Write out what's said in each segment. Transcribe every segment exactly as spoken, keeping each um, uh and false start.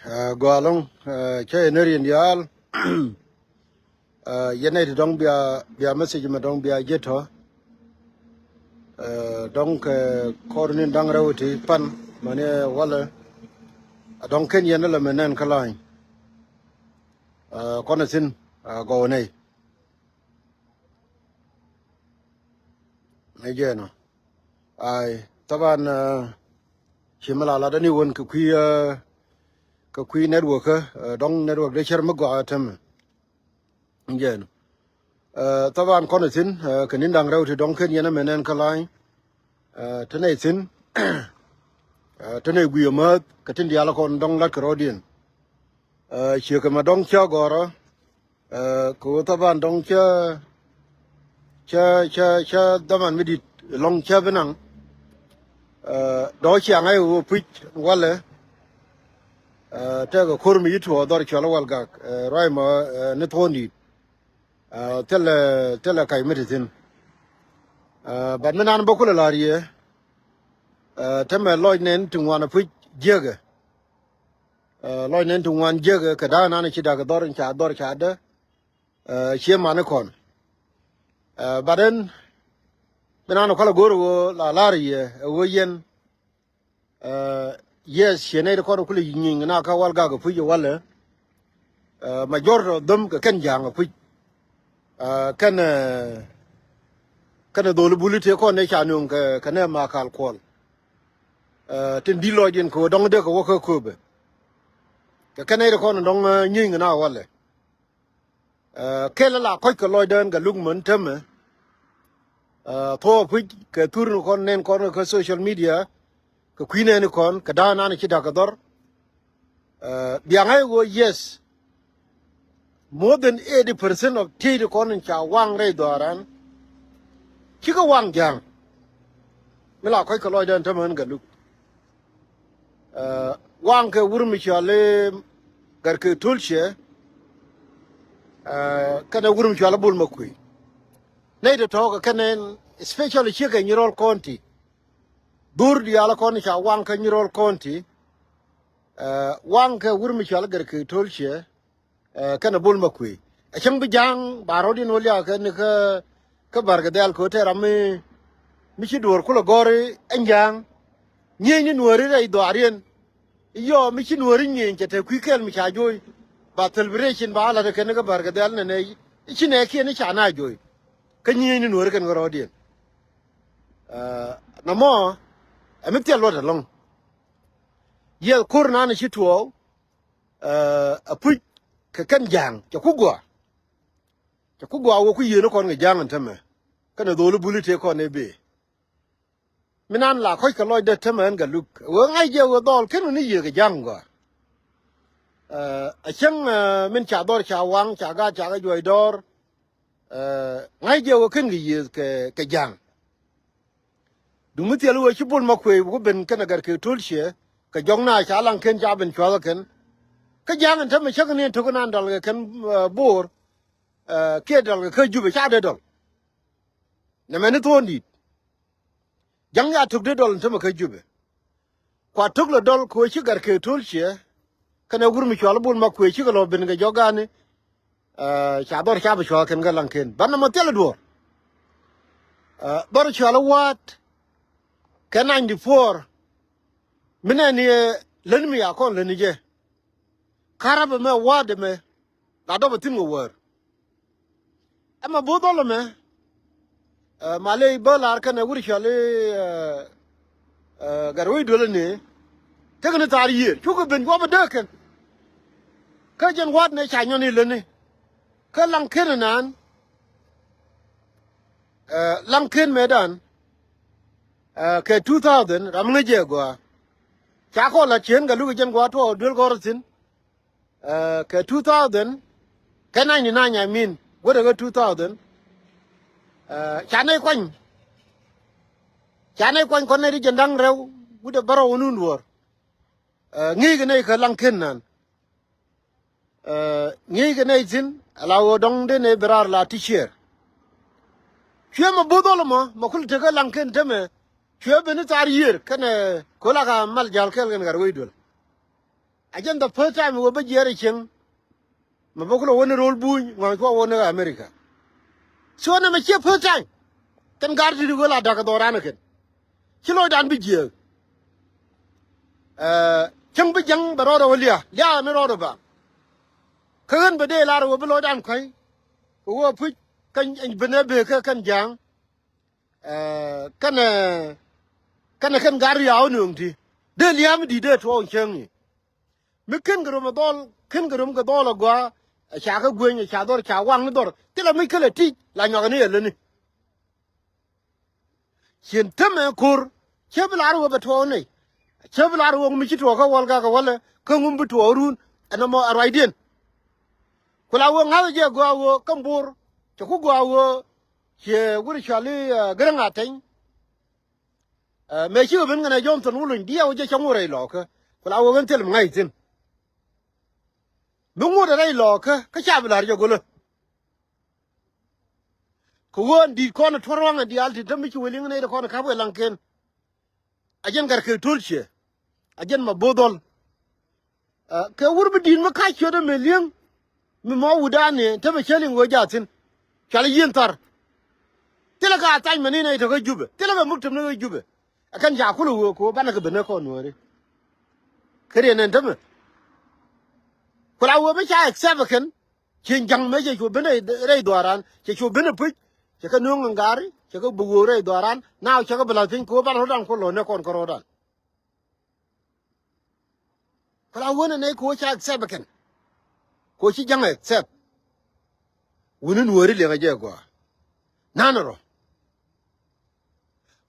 Ɛ, gɔaa ɛlɔ̱ŋ, ɛ, cä yɛn ner yɛn diaal. Ɛ, yɛn nɛy ti dɔ̱ŋ bia, bia message mɛ dɔ̱ŋ bia jiɛt tɔ̱. Ɛ, dɔ̱ŋ kɛ kɔr ni̱n da̱ŋ rɛw ti pan mäni walɛ. Ɛ, dɔ̱ŋ ken yɛn lɛ mɛ nɛn kä la̱ny. Ɛ, kɔn ɛ thi̱n, ɛ, gɔw nɛy. Ɛ jɛn ɔ. Ay, taban, ɛ, ci mi la lat ani wän kɛ kui̱, ɛ, kɛ kui̱ network, ɛ, dɔ̱ŋ network dee cär mi gɔaa tämɛ. Jɛn. Ɛ, taban kɔn ɛ thi̱n, ɛ, kɛ ni̱n da̱ŋ rɛw ti dɔ̱ŋ ken yɛn ɛmɛ nɛn kä la̱ny. Ɛ, te nɛy thi̱n, ɛ, te nɛy gui̱i̱ ɛmääth kɛ tin diaal kɔn dɔ̱ŋ lat kɛ rɔ̱diɛn. Ɛ, ciekɛ mɛ dɔ̱ŋ cä gɔ̱rä. Ɛ, kɛ ɣöö thaban dɔ̱ŋ cä, cä, cä, cä dhaman mi di̱t lɔ̱ŋ cä bi naŋ. Ɛ, dɔ̱ŋ ciaŋ ɛ ɣöö puc walɛ. Ɛ, tɛkɛ ko̱r mi ci tuɔɔk dhɔr cɔl ɛ Walgak, ɛ, ruac mɔ, ɛ, ni thuɔ̱ɔ̱ŋ di̱i̱t. Ɛ, thilɛ, thilɛ kac mi ti thi̱n. Ɛ, but mi nan bä kulɛ la̱r yɛ. Ɛ, tämɛ lɔc nɛn ti ŋuan ɛ puc jiäkɛ. Ɛ, lɔc nɛn ti ŋuan jiäkɛ kɛ da̱a̱k nan ci da̱k dhɔr in ca dhɔr ca dä. Ɛ, cie mani kɔn. Ɛ, but ɛn bi nan kɔl a go̱o̱r ɣöö la la̱r yɛ ɛ ɣöö yɛn. Ɛ, yes, ciɛ nɛy ti kɔn kulɛ nyieny na kä Walgak ɛ puc ɛ walɛ. Ɛ, majority of them kɛ kɛn ja̱a̱ŋ ɛ puc. Ɛ, kɛn, ɛ, kɛn ɛ dholi buli tëë kɔn nɛ ca nööŋ kɛ, kɛ nɛ Makal Kuɔl. Ɛ, tin di̱t lɔcdiɛn kɛ ɣöö dɔ̱ŋ dee kɛ wä kä kööbɛ. Kɛ kɛn nɛy ti kɔn dɔ̱ŋ, ɛ, nyieny kɛ na walɛ. Ɛ, kɛl la kɔc kɛ lɔcdä ɛn Galuk män tämɛ. Ɛ, thuɔɔk puc kɛ thur ni kɔn nɛn kɔn kɛ social media. Kɛ kui̱ nɛn kɔn kɛ da̱a̱k nan ci da̱k kɛ dhɔr. Ɛ, biaŋ ɛ ɣöö yes. More than eighty percent of tiey ti kɔn in ca waŋ rɛy dhɔaaran. Cikɛ waŋ ja̱a̱ŋ. Mi la kɔc kɛ lɔcdä ɛn tämɛ ɛn Galuk. Ɛ, waŋ kɛ wur mi cɔal i̱ Gatkeek Tolciɛ, ɛ, kɛnɛ wur mi cɔal i̱ Bol Makuëë. Nɛy tɔ̱tɔ̱ kɛ kɛn ɛn, especially ciekɛ Nyirol County. Dhur diaal kɔn ca waŋ kä Nyirol County. Ɛ, waŋ kɛ wur mi cɔal i̱ Gatkeek Tolciɛ. Ɛ, kɛnɛ Bol Makuëë. Ɛ cäŋ bi ja̱a̱ŋ ba rɔ̱diɛn wä liak kɛn kä, kä Bärkɛ Dhɛl kɛ ɣöö tɛɛr ram mi, mi ci duɔ̱ɔ̱r kulɛ gɔ̱r i̱ ɛn ja̱a̱ŋ. Nyieny ni nuääri rɛy dhɔaariɛn. Iyɔ mi ci nuääri nyieny cɛ te kui̱ kɛl mi ca jo̱o̱c. Ba celebration ba lat kɛn kä Bärkɛ Dhɛl nɛnɛ. I̱ ci nɛɛkiɛn i̱ ca na jo̱o̱c. Kä nyieny ni nuääri kɛn kä rɔ̱diɛn. Ɛ, nɔmɔ, ɛ mi thil luɔt ɛlɔ̱ŋ. Yiɛth ko̱r nan i̱ ci tuɔɔk. Ɛ, a puc kɛ kɛn ja̱a̱ŋ cɛ ku gɔaa. Cɛ ku gɔaa wä ku yieen kɔn kɛ ja̱a̱ŋ ɛn tämɛ. Kɛnɛ dholi buli tëë kɔn ɛ bëë. Mi nan la kɔc kɛ lɔcdä tämɛ ɛn Galuk. Wee ŋa̱c jɛ wee dhɔl ken wä ni yiëë kɛ ja̱a̱ŋ gɔaa. Ɛ, a cäŋ, ɛ, min ca dhɔr ca waŋ ca gaat ca kɛ juɔc dɔɔr. Ɛ, ŋa̱c jɛ wä ken kɛ yiëë kɛ, kɛ ja̱a̱ŋ. Duŋ mi thil wee ci Bol Makuëë wä ben kɛnɛ Gatkeek Tolciɛ kɛ jɔk na ca Laŋken ca ben cua̱th ɛ kɛn. Kä ja̱a̱ŋ ɛn tämɛ cäk ni ɛn tok nan dɔl kɛ kɛn, ɛ, Bo̱o̱r, ɛ, kiɛ dɔl kɛ kä Jubɛ ca dee dɔl. Nɛ mɛn ni thuɔ̱ɔ̱ŋ di̱i̱t. Ja̱ŋ ya tok dee dɔl ɛn tämɛ kä Jubɛ. Kua tok lɛ dɔl kɛ wee ci Gatkeek Tolciɛ. Kɛnɛ wur mi cɔal i̱ Bol Makuëë cikɛ lɔ ben kɛ jɔk gani. Ɛ, ca dhɔr ca bi cua̱th kɛn kä Laŋken. Banɛ mɔ thilɛ duɔ̱ɔ̱r. Ɛ, dhɔr cɔal i̱ Wa̱a̱t. Kɛ ninety four. Mi nɛn ni, ɛ, län mi ya kɔn län ni jɛ. Karabɛ mɛ Wa̱a̱t ɛmɛ. La dɔpɛ thi̱n kɛ wäär. Ɛmɛ bo̱o̱th dhɔl ɛmɛ. Ɛ, malɛ i̱ bä lar kɛnɛ wur cɔal i̱, ɛ, ɛ, Gatwec Duel ɛni. Tekɛ ni thaar yiëër. Cukɛ ben guɔ̱pɛ dee kɛn. Kä jɛn Wa̱a̱t nɛ ca nyɔn i̱ lätni. Kä Laŋken ɛnan. Ɛ, Laŋken mëëdan. Ɛ, kɛ two thousand, ram ŋäc jɛ gɔaa. Ca kɔn la cieen Galuk jɛn gɔaa tuɔɔk duel gɔ̱r thi̱n. Ɛ, kɛ two thousand, kɛ ninety nine, I mean, wut ɛ kɛ two thousand. Ɛ, ca nɛy kuany. Ca nɛy kuany kɔn nɛy ti jɛn da̱ŋ rɛw, wut ɛ bärɔw wä nun duɔ̱ɔ̱r. Ɛ, ŋi̱i̱c kɛ nɛy kä Laŋken nan. Ɛ, ŋi̱i̱c kɛ nɛy thi̱n, ala ɣöö dɔ̱ŋ dee nɛy bi raar la ti ciɛɛr. Cuɛ mɛ bo̱o̱th ɣɔl ɛmɔ, mɛ kul tekɛ Laŋken tämɛ. Cuɛ ben i̱ thaar yiëër, kɛnɛ köl aka mal ja̱l kɛɛl kɛn Gatwec Duel. A jɛn the first time wee bä jiɛɛr ɛ cieŋ. Mɛ bä kulɛ wä ni ro̱l buny ŋɔ̱a̱ŋ cuɔ wä ni America. So nɛ mɛ ciɛ first time. Kɛn gar ti di wee la da̱k ɛ dhɔran ɛ kɛn. Ci lɔcdan bi jiääk. Cäŋ bi jäŋ bɛ rɔɔdɛ wä lia̱a̱ lia̱a̱ ni rɔɔdɛ ba. Kä ɣän bɛ dee lar wee bi lɔcdan kua̱c. Kɛ wee puc kɛn ben ɛ bee kä kɛn ja̱a̱ŋ. Kɛnɛ kɛnɛ kɛn gar ya̱a̱ wä nööŋ ti dee lia̱a̱ mi di̱i̱t dee tuɔɔk cäŋ i̱. Mi ken kɛ rom ɛ dhɔl ken kɛ rom kɛ dhɔl ɛ gɔaa. Ɛ ca kä gueny ɛ ca dhɔr ca waŋ ni dhɔr thilɛ mi kälɛ ti̱c la nyɔakɛ ni ɛ läni. Cien tämɛ ko̱r cä bi lar wee bɛ tuɔɔk nɛy. Cä bi lar wee mi ci tuɔɔk kä wäl gak ɛ wälɛ kä ŋum bi tuɔɔk run. Ɛn ɛmɔ ɛ ruacdiɛn. Ku la wee ŋa̱th jɛ gɔaa wee kä bo̱r cɛ ku gɔaa wee. Ciɛ wur cɔali gɛrɛ ŋa̱th tɛny. Mëë cikɛ ben kɛnɛ Johnson wä lony diɛw jɛ cä ŋot rɛy lɔɔkä. Ku la wee ɣän thil mi ŋa̱c thi̱n. Bi ŋot rɛy lɔɔkä kä ca bi la̱r jɛ golä. Kɛ ɣöö ɛn di̱i̱t kɔn ɛ tuɔ̱r waŋ ɛ diaal ti te mi ci wee liŋ nɛy ti kɔn ɛ ka̱p wee laŋken. A jɛn gat kɛ to̱l ciɛ a jɛn ma bo̱o̱th dhɔl. Kɛ wur bi di̱i̱t mi ka̱c ciötdä mëë li̱eŋ. Mi mɔ wutdan ni te mi cä liŋ ɣöö jathin. Cual i̱ yieen thar. Thilɛ ka thac mɛ ni nɛy te kä Jubɛ thilɛ kɛ muk tem ni ɣöö Jubɛ. Ɛ kɛn ca kulɛ ɣöö kɛ ɣöö banɛ kɛ ben ɛ kɔn nuääri. Kä riɛn ɛn te mi. Ku la ɣöö mi ca accept ɛ kɛn. Cieŋ ja̱ŋ mëë cɛ cu ben rɛy dhuaaran cɛ cu ben ɛ puc. Cɛ kɛ nööŋ ŋa̱ŋ gaari cɛ kɛ bi wöök rɛy dhuaaran naaw cɛ kɛ bi la̱th piny kɛ ɣöö ban rɔ̱dan kuɔ lo̱n ɛ kɔn kä rɔ̱dan. Kɛ la wänɛ nɛy kɛ ɣöö ca accept ɛ kɛn. Kɛ ɣöö ci ja̱ŋ accept. Wuni nuääri liɛŋɛ jɛ gɔaa. Nanɛ rɔ.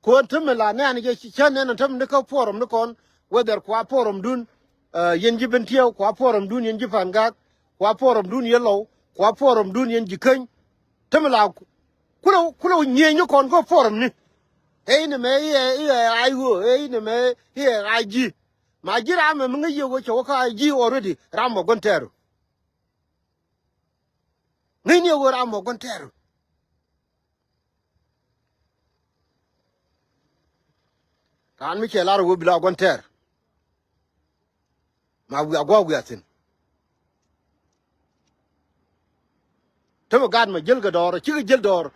Kuɔn tämɛ la nɛɛni jɛ cä nɛn tämɛ ni kä forum ni kɔn whether kua forumdun. Yɛn ji̱ ben tiɛw kua forumdun yɛn ji̱ pa̱n gak kua forumdun yɛn lɔw kua forumdun yɛn ji̱ käny. Tämɛ la kulɛ kulɛ nyieny ni kɔn kä forumni. Ɛ inɛ mɛ iɛ iɛ a iwö ɛ inɛ mɛ iɛ a ji̱. Ma ji̱ ram mɛ mi ŋäc yɛ wä cɛ wä kä a ji̱ already ram mɔ gua̱n tɛɛru. Ŋäcni ɛ wä ram mɔ gua̱n tɛɛru. Raan mi cɛ lar ɛ wee bi la gua̱n tɛɛr. Ma wiaa gua̱a̱k wiaa thi̱n. Te mi gaat ma jäl kɛ dɔɔr cikɛ jäl dɔɔr.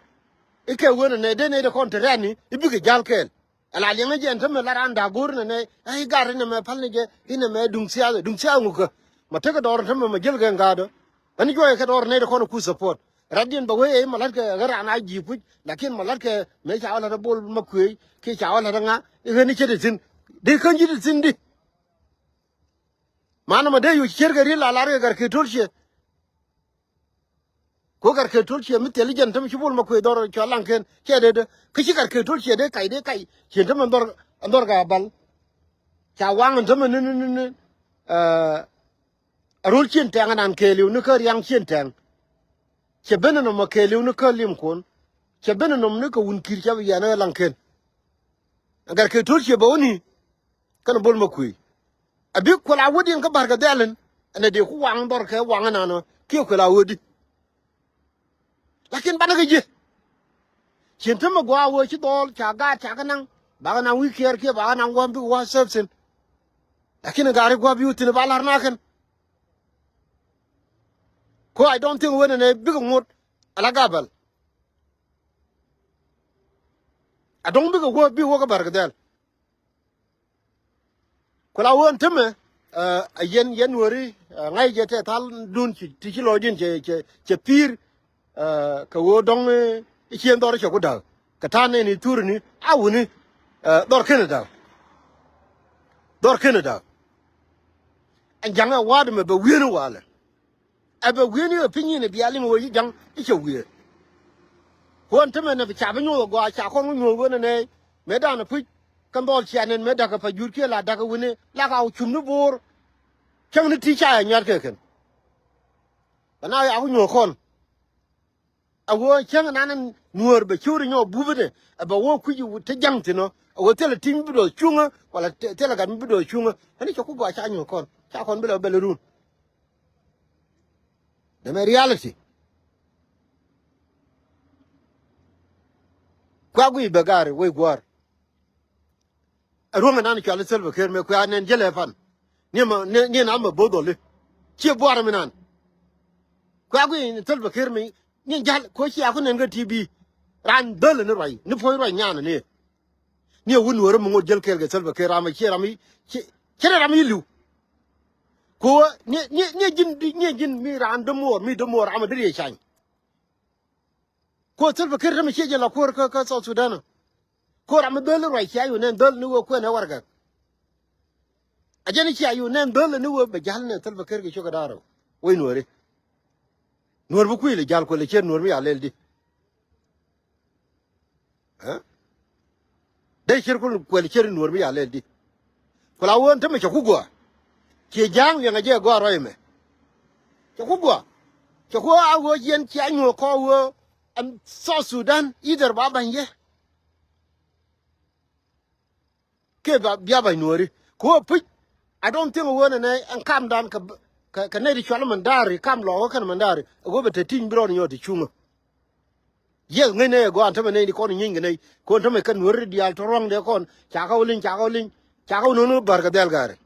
I̱ kɛ wen ɛ nɛy dee nɛy dee kɔn te rɛ̈ni i̱ bikɛ ja̱l kɛɛl. Ala liɛŋä jɛ ɛn tämɛ la raan da̱a̱ go̱o̱r nɛ nɛ ɛ i̱ gat inɛ mɛ päl ni jɛ inɛ mɛ duŋ thiath ɛ duŋ thiath ŋukä. Ma tekɛ dɔɔr ɛn tämɛ ma jäl kɛ ŋa̱a̱dä. Ɛn juɔyɛ kɛ dɔɔr nɛy ti kɔn ku support. Rat diɛn bɛ wee ɛ i̱ ma la̱tkɛ ɣän raan a ji̱ puc lakin ma la̱tkɛ mëë ca wä la̱t ɛ bol ma kuëëc kiɛ ca wä la̱t ɛ ŋa i̱ ɣän i̱ ce̱t ɛ thi̱n. Di käny ji̱t ɛ thi̱n di. Manɛ ma dee yoc cier kɛ ri̱l a lar kɛ gat kɛ to̱l ciɛ. Ku gat kɛ to̱l ciɛ mi thil i̱ jɛn täm ci bol ma kuëë dhɔr cua laŋ ken ciɛ dee dee kä ci gat kɛ to̱l ciɛ dee kac dee kac. Cien täm ɛn dhɔr ɛn dhɔr ka bal. Ca waŋ ɛn täm ɛn ni ni ni ni. Ɛ ro̱l cien tɛŋ ɛnan kɛɛliw ni kä riaŋ cien tɛŋ. Cɛ ben ɛnɔm ɛ kɛɛliw ni kä lim kuɔn. Cɛ ben ɛnɔm ni kɛ wun ki̱r ca bi yɛn ɛ laŋ ken. Ɛ gat kɛ to̱l ciɛ bɛ wä ni. Kɛn bol ma kuëë a bi kuɛl a wädiɛn kä ba̱r kɛ dhɛl in ɛn ɛ dee ku waŋ dhɔr kɛ waŋ ɛnan ɔ kiɛ kuɛl a wädi. Lakin banɛ kɛ ji̱ cien te mi gua̱a̱ wee ci dhɔɔl ca gaat ca kɛ naŋ bakɛ naŋ wi̱i̱ kiɛɛr kiɛ bakɛ naŋ gua̱a̱ bikɛ wa̱a̱ sɛp thi̱n. Lakin ɛ gaari gua̱a̱ bi wä thi̱n ba la̱r nakɛn. Ko I don't think wen ɛn ɛ bikɛ ŋot ala gabal. A dɔ̱ŋ bikɛ wä bi wä kä ba̱r kɛ dhɛl. Ku la ɣöö ɛn tämɛ ɛ yɛn yɛn weri ŋa̱c jɛ tɛ tha̱l dun ti ci lɔcdiɛn cɛ cɛ cɛ pi̱i̱r. Kɛ ɣöö dɔ̱ŋ i̱ cien dhɔr cɛ ku da̱k kɛ ta̱a̱n nɛn i̱ thurni a wuni. Dhɔr kenɛ da̱k. Dhɔr kenɛ da̱k. Ɛn ja̱ŋ ɛ wa̱a̱t ɛmɛ bɛ wi̱eeni walɛ. Ɛ bɛ wi̱eeni ɛ piny in ɛ bia liŋ ɣöö ci ja̱ŋ i̱ cɛ wiee. Kuɔn tämɛ nɛ bi ca bi nyuɔth ɛ gɔaa ca kɔn wä nyuɔth wen ɛnɛ mëë danɛ puc. Kɛn dhɔl cia nɛn mëë da̱kɛ pa jur kiɛ la da̱kɛ wini la ka wä cum ni bo̱o̱r. Cäŋ ni ti ca ɛ nyuat kɛ kɛn. Bɛ na yak wä nyuɔth kɔn. A wä cäŋ nan nuɔɔr bɛ ciwri nyɔ bupä ni a bɛ wä kui̱c te jaŋ thi̱n ɔ a wä thilɛ ti̱i̱ mi bi dɔɔth cuŋä wala thilɛ gat mi bi dɔɔth cuŋä. Ani cɛ ku gɔaa ca nyuɔ̱th kɔn ca kɔn bi lɛ bɛl run. Dämɛ reality. Kua guiy bɛ gaari wei gua̱a̱r. Ɛ ruɔ̱ŋ ɛnan cual i̱ Salva Kiir mëë kuɛ anɛn jälɛ pan. Ni ma ni ni na ma bo̱o̱th dhɔli. Ciɛ buar mi nan. Kua gui ni Salva Kiir mi ni jal ko cia ku nɛn kä T V. Ran dhäl ni ruac ni puɔ̱ny ruac nyan ni. Ni a wun weri mi ŋot jäl kɛɛl kɛ Salva Kiir ram a ciɛ ram i̱ ciɛ ciɛ ram i̱ li̱w. Ko ni ni ni ji̱n ni ji̱n mi ran dämuɔɔr mi dämuɔɔr ram a deri a cany. Ko Salva Kiir täämɛ ciɛ jɛ la kuäär kä kä South Sudan. Ko ram mi dhäl ruac cia yun nɛn dhäl ni wee kuɛn ɛ warɛgak. A jɛn i̱ cia yun nɛn dhäl ni wee bɛ jal nɛn Salva Kiir kɛ ciök ɛ da̱rɛ wec nuɔ̱ɔ̱ri. Nuɔ̱ɔ̱r bi kui̱ lɛ jal kuɛ lɛ cier nuɔ̱ɔ̱r mi ya lɛl di. Ɛ? Dee cier kun kuɛl cier nuɔ̱ɔ̱r mi ya lɛl di. Ku la wee ɛn tämɛ cɛ ku gɔaa. Ciɛ ja̱a̱ŋ liɛŋɛ jɛ gɔaa ruac ɛmɛ. Cɛ ku gɔaa. Cɛ ku a wee jiɛn cia nyuɔ̱ɔ̱k kɔɔk wee ɛn South Sudan either ba ba̱ny yɛ. Kiɛ ba bia ba̱ny nuɔ̱ɔ̱ri. Ku wee puc. I don't think wee nɛ nɛ ɛn kamdan kɛ kɛ nɛy ti cual Mandari kam lɔɔkä kɛn Mandari. Wee bɛ te ti̱ny bi rɔɔd nyɔɔt ti cuŋä. Yes, ŋäcnɛ ɛ gɔaa ɛn tämɛ nɛy ni kɔn nyieny kɛ nɛy. Kɔn tämɛ kɛ nuɔ̱ri diaal tɔ̱ ruaŋdɛ kɔn ca kä wä li̱ny ca kä wä li̱ny. Ca kä wä no̱o̱ŋ ni bär kɛ dhɛl gari.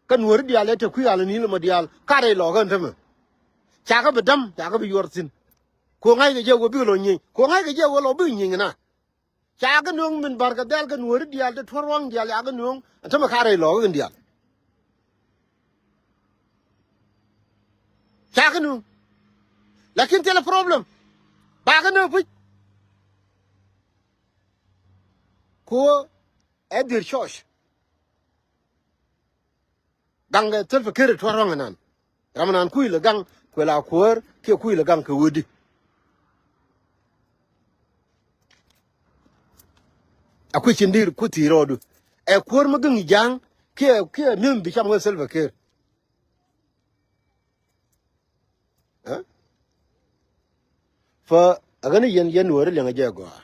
Kä nuɔ̱ri diaal ɛ te kui̱ al ni lɛ mɔ diaal ka rɛy lɔɔkä ɛn tämɛ. Ca kä bi däm ca kä bi yuɔr thi̱n. Kɛ ɣöö ŋa̱ckɛ jɛ wä bikɛ lɔ nyieny kɛ ɣöö ŋa̱ckɛ jɛ wä lɔ bikɛ nyieny kɛ na. Ca kɛ nööŋ min bär kɛ dhɛl kɛ nuɔ̱ri diaal te tuɔ̱r ruaŋ diaal ca kɛ nööŋ ɛn tämɛ ka rɛy lɔɔkä kɛn diaal. Ca kɛ nööŋ. Lakin thilɛ problem. Ba kɛ nööŋ puc. Ko ɛ dhir church. Gaŋ kɛ Salva Kiir tuɔ̱r ruaŋ ɛnan. Ram ɛnan kui̱ lɛ gaŋ kuɛ la kuäär kiɛ kui̱ lɛ gaŋ kɛ wee di. A kui̱ cin dir ku thi̱i̱r rɔɔdu. Ɛ kuäär mi gaŋ ja̱a̱ŋ kiɛ kiɛ mi̱em bi cam wee Salva Kiir. Ɛ? Fa a ɣän i̱ yɛn yɛn nuɔ̱ɔ̱ri liɛŋɛ jɛ gɔaa.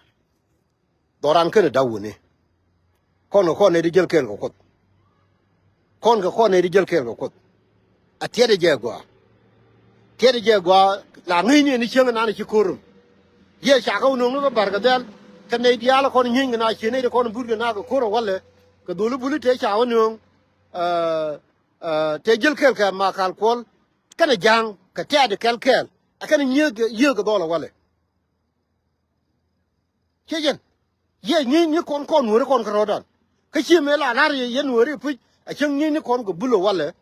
Dhɔran kɛnɛ da̱w wuni. Kɔn kɛ kɔn nɛy ti jäl kɛɛl kɛ Kuoth. Kɔn kɛ kɔn nɛy ti jäl kɛɛl kɛ Kuoth. A tiɛt jɛ gɔaa. Tiɛt jɛ gɔaa la ŋi̱i̱cni ni cieŋ nan ci ko̱r rum. Yɛ ca kä wä nööŋ ni kä bär kɛ dhɛl. Kɛ nɛy diaal kɔn nyieny kɛ na cie nɛy ti kɔn but kɛ na kɛ ko̱r ɛ walɛ. Kɛ dholi buli tëë ca wä nööŋ. Ɛ, ɛ, tëë jäl kɛɛl kɛ Makal Kuɔl. Kɛnɛ ja̱a̱ŋ kɛ tɛ̈t kɛl kɛɛl. Ɛ kɛnɛ nyieth kɛ yiëëk kɛ dhɔl ɛ walɛ. Ciɛ jɛn. Yɛ nyieny ni kɔn kɔn nuɔ̱ɔ̱ri kɔn kä rɔ̱dan. Kä ci mëë la la̱r yɛ yɛn nuɔ̱ɔ̱ri puc a cäŋ nyieny ni kɔn kɛ bul ɛ walɛ.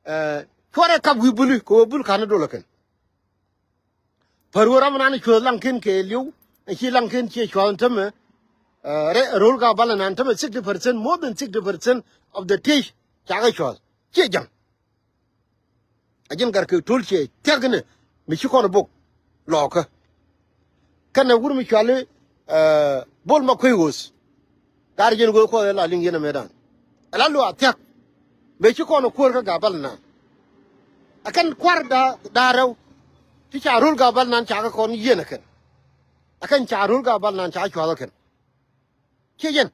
Ɛ, cuarɛ kap wi̱i̱ buli kɛ ɣöö bul ka̱n dolä kɛn. Pär ɣöö ram nan cuäth laŋ ken kɛ li̱w ɛ ci laŋ ken ciɛ cua̱th tämɛ. Ɛ, rɛ ro̱l ka bal nan tämɛ sixty percent, more than sixty percent of the tiec ca kɛ cua̱th. Ciɛ ja̱ŋ. A ji̱n gat kɛ to̱l ciɛ thia̱k inɛ mi ci kɔn bok lɔɔkä. Kɛnɛ wur mi cuali, ɛ, Bol ma kuey ɣöth. Gat ji̱n ɣöö kuɔth ɛ la liŋ yɛn ɛmɛ dan. Ɛ la luaak thia̱k. Mëë ci kɔn kuäär kä Gabal nan. Ɛ kɛn kua̱r da, da rɛw. Ti ca ro̱l Gabal nan ca kɛ kɔn yieen ɛ kɛn. Ɛ kɛn ca ro̱l Gabal nan ca cua̱th ɛ kɛn. Ciɛ yɛn.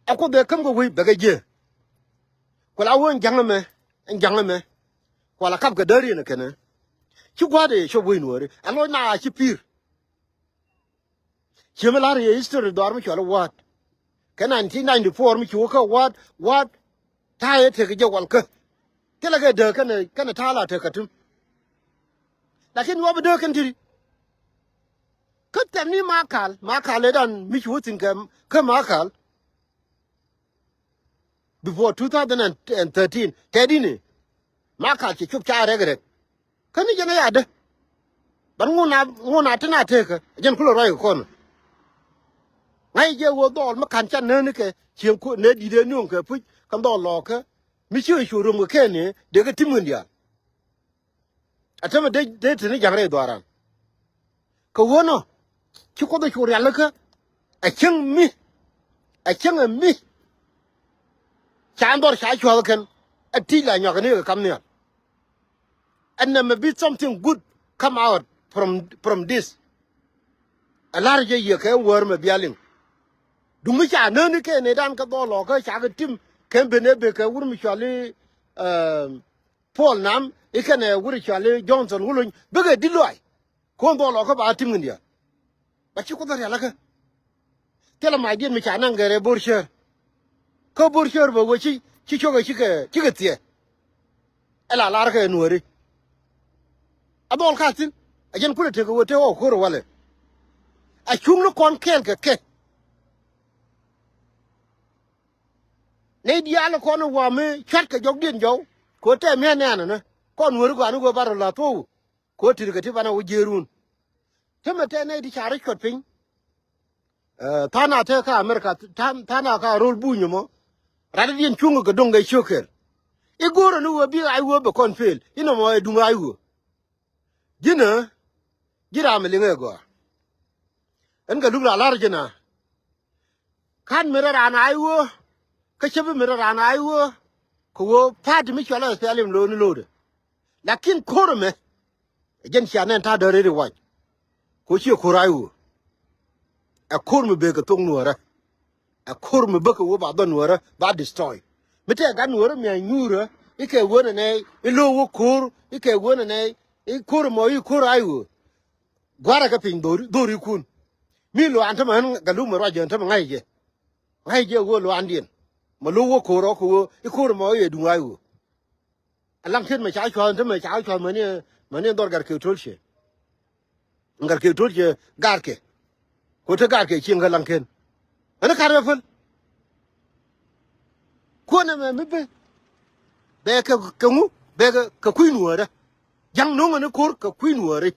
Ɛ kuoth ɛ käm kɛ wec bɛ kɛ jiɛ. Kuɛ la wee ɛn ja̱ŋ ɛmɛ, ɛn ja̱ŋ ɛmɛ. Kuɛ la kap kɛ däär yɛn ɛ kɛnɛ. Ci gua̱a̱th ɛ cop wec nuɔ̱ɔ̱ri. Ɛ loc na a ci pi̱i̱r. Ciɛ mi la̱r yɛ history dhɔaar mi cɔal i̱ Wa̱a̱t. Kɛ nineteen ninety-four mi ci wä kä Wa̱a̱t, Wa̱a̱t. Ta̱a̱ yɛ tek jɛ wal kä. Thilɛ kɛ dääk kɛnɛ, kɛnɛ ta̱a̱ la tek Katuŋ. Lakin wä bi dääk kɛn tiri. Kä thɛm ni Makal, Makal ëëdan mi ci wä thi̱n kɛ, kä Makal. Before two thousand and thirteen, tɛt ini. Makal cɛ cop ca rɛk rɛk. Kä ni jɛn ɛ yadä. Ban ŋun a, ŋun a tin a tekä jɛn kulɛ ruac kɛ kɔn. Ŋa̱c jɛ wä dhɔl mi ka̱n ca nääni kɛ cieŋ ku nɛ di̱t ɛ nuɔ̱ŋ kɛ puc kɛ dhɔl lɔɔkä. Mi ci ɛ cu rom kɛ kɛn ni dee kɛ tim kɛn diaal. A tämɛ dee, dee teni ja̱ŋ rɛy dhuaaran. Kɛ ɣöö nɔ ci Kuoth ɛ cu rialikä. Ɛ cäŋ mi, ɛ cäŋ ɛ mi. Ca dhɔr ca cua̱th kɛn ɛ ti̱c la nyɔak ni kɛ kam nhial. And there may be something good come out from, from this. Ɛ la̱r jɛ yiëë kɛ wäär mɛ bia liŋ. Duŋ mi ca nääni kɛ nɛy dan kɛ dhɔl lɔɔkä ca kɛ tim kɛ ben ɛ ben kɛ wur mi cuali, ɛɛ, Paul Nam i̱ kɛnɛ wur cuali Johnson Wulony bikɛ di̱t luay. Ko̱n dhɔl lɔɔkä ba tim kɛn diaal. Ba ci Kuoth rialikä. Thilɛ mac diet mi ca naŋ kɛ rɛy Bor cäär. Kä bo̱r cär bä wee ci, ci cokɛ cikɛ, cikɛ thiɛ. Ɛ la lar kɛ nuääri. A dhɔl ka thi̱n. A jɛn kulɛ tek kɛ wee te ɣɔw ko̱r walɛ. A cuŋni kɔn kɛɛl kɛ kɛ. Nɛy diaal kɔn wä mi cua̱tkɛ jɔkdiɛn jɔw. Kɛ ɣöö tɛm mi ɛ nɛ̈nɛ ni kɔn nuääri gɔaa ni ɣöö ba rɔ la̱th thuɔ̱k. Kɛ ɣöö ti̱t kɛ ti banɛ wä jiëërun. Tämɛ tɛ nɛy ti ca rɔ cuɔt piny. Ɛ, tha̱a̱ŋ a te kä America, tha̱a̱ŋ, tha̱a̱ŋ a kä ro̱l buny ɛmɔ. Rat diɛn cuŋ kɛ do̱ŋ kɛ ciöker. I̱ go̱o̱rä ni ɣöö bi ay ɣöö bɛ kɔn pel. Inɔmɔ ɛ duŋ ay ɣöö. Ji̱n ɛ, ji̱ ram mi liŋ ɛ gɔaa. Ɛn kɛ luk la la̱r ji̱n a. Ka̱n mi rɔ raan a i̱ ɣöö, kä cäpi mi rɔ raan a i̱ ɣöö, kɛ ɣöö party mi cɔal ɛ S P L M lo̱o̱ni lo̱o̱dɛ. Lakin ko̱r ɛmɛ, ɛ jɛn cia nɛn ta̱a̱ däri ri wac. Kɛ ɣöö ciɛ ko̱r a i̱ ɣöö. Ɛ ko̱r mi bekɛ thok nuäärä. Ɛ ko̱r mi bäkɛ ɣöö ba dhɔn nuäärä, ba destroy. Mi tɛɛ gat nuäärä mi a nyuurä, i̱ kɛ ɣöö nɛ nɛy, i̱ lo̱o̱ wä ko̱r, i̱ kɛ ɣöö nɛ nɛy, i̱ ko̱r ɛmɔ, i̱ ko̱r a i̱ ɣöö. Gua̱rä kɛ piny dhori, dhorikun. Mi luaan tämɛ ɣän Galuk mɛ ruac jɛ tämɛ ŋa̱c jɛ. Ŋa̱c jɛ ɣöö luaandiɛn. Mɛ lo̱k wä ko̱r ɔ kɛ ɣöö i̱ ko̱r ɛmɔ i̱ ɛ duŋ a i̱ ɣöö. Ɛ laŋ ken mɛ ca cua̱th tämɛ ca cua̱th mäni, mäni dhɔr gat kɛ to̱l ciɛ. Gat kɛ to̱l ciɛ gat kɛ. Kɛ ɣöö te gat kɛ cieŋ kä laŋ ken. Ɣän ɛ ka̱r ɛ päl. Kuɔnɛ mɛ mi ben. Bɛ kɛ, kɛ ŋu, bɛ kɛ, kɛ kui̱ nuäärä. Ja̱ŋ no̱ŋ ɣän ɛ ko̱r kɛ kui̱ nuäärä.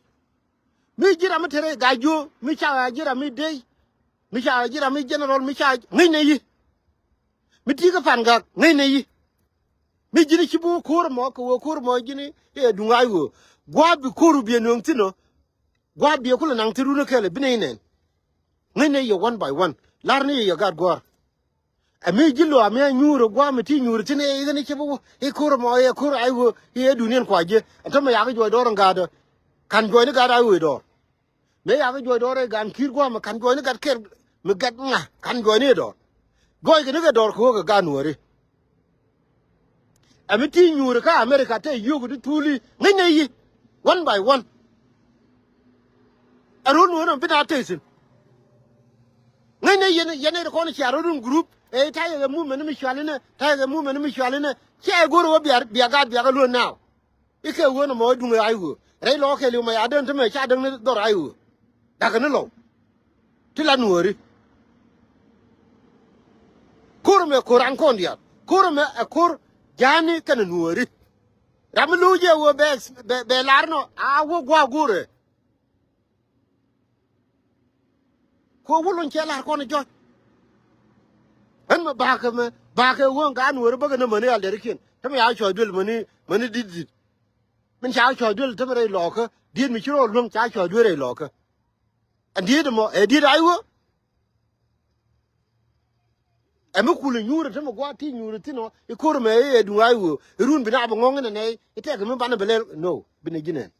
Mi ji̱ ram mi te rɛy Gaajiok, mi ca ji̱ ram mi dey, mi ca ji̱ ram mi general, mi ca ŋäcnɛ yi̱. Mi ti̱i̱ kä Pangak ŋäcnɛ yi̱. Mi ji̱n ci bi wä ko̱r ɛmɔ kɛ wä ko̱r ɛmɔ ji̱n i̱ ɛ duŋ a i̱ ɣöö. Gua̱a̱th bi ko̱r bi ɛ nööŋ thi̱n ɔ. Gua̱a̱th bi ɛ kulɛ naŋ thi̱n run ɛ kɛl ɛ bi nɛy nɛn. Ŋäcnɛ yɛ one by one. La̱r ni yɛ yɛ gaat gua̱a̱r. Ɛ mi ji̱ luaak mi a nyuur ɛ gua̱a̱ mi ti nyuur thi̱n ɛ i̱ ɣän i̱ cɛ bi wä i̱ ko̱r ɛmɔ i̱ ɛ ko̱r a i̱ ɣöö i̱ ɛ duuniɛn kua jiɛ. Ɛn täämɛ yakä juɔc dɔɔr ɛn gaatdä. Ka̱n juɔcni gaat a i̱ ɣöö i̱ dɔɔr. Mëë yakä juɔc dɔɔr ɛ ga̱a̱n ki̱i̱r gua̱a̱ mi ka̱n juɔcni gat kɛl mi gat ŋa ka̱n juɔcni ɛ dɔɔr. Gɔɔykɛ ni kɛ dɔɔr kɛ ɣöö kɛ gaat nuääri. Ɛ mi ti nyuur kä America te yio̱o̱k ti thuli ŋäcnɛ yi̱ one by one. Ɛ ro̱l nuɔ̱ɔ̱r ɛmɔ bi na te thi̱n. Ŋäcnɛ yɛn, yɛn ɛ kɔn cia rɔ̱ run group ɛ ta̱yɛ kɛ movement mi cual inɛ, ta̱yɛ kɛ movement mi cual inɛ. Cia ɛ go̱r ɛ wä bia, bia gaat bia kɛ luɔ̱n now. I̱ kɛ ɣöö nɔmɔ i̱ duŋ ɛ a i̱ ɣöö rɛy lɔɔk kɛɛliw mɛ ya dee tämɛ ca däŋ ni dhɔr a i̱ ɣöö. Dakɛ ni lɔw. Ti la nuääri. Ko̱r ɛmɛ ko̱r an kɔn diaal. Ko̱r ɛmɛ ɛ ko̱r ja̱a̱ni kɛnɛ nuääri. Ram mi lo̱w jɛ ɣöö bɛ, bɛ, bɛ lar nɔ a wä gua̱a̱ go̱o̱rɛ. Kɛ wä luny cɛ lar kɔn jɔc. Ɣän mɛ bakɛ mɛ bakɛ wä ŋa nuääri bäkɛ ni mäni aldɛrikiɛn. Tämɛ ya cɔc duel mäni, mäni di̱t di̱t. Min ca cɔc duel tämɛ rɛy lɔɔkä. Diet mi ci rɔ luäŋ ca cɔc duel rɛy lɔɔkä. Ɛn diet ɛmɔ ɛ diet a i̱ ɣöö. Ɛ mi kulɛ nyuurɛ tämɛ gua̱a̱th ti nyuurɛ thi̱n ɔ i̱ ko̱r ɛmɛ i̱ ɛ duŋ a i̱ ɣöö i̱ run bi na bi ŋɔ̱ŋ inɛ nɛy i̱ tɛkɛ mi banɛ bi lɛl no bi nɛ ji̱ nɛn.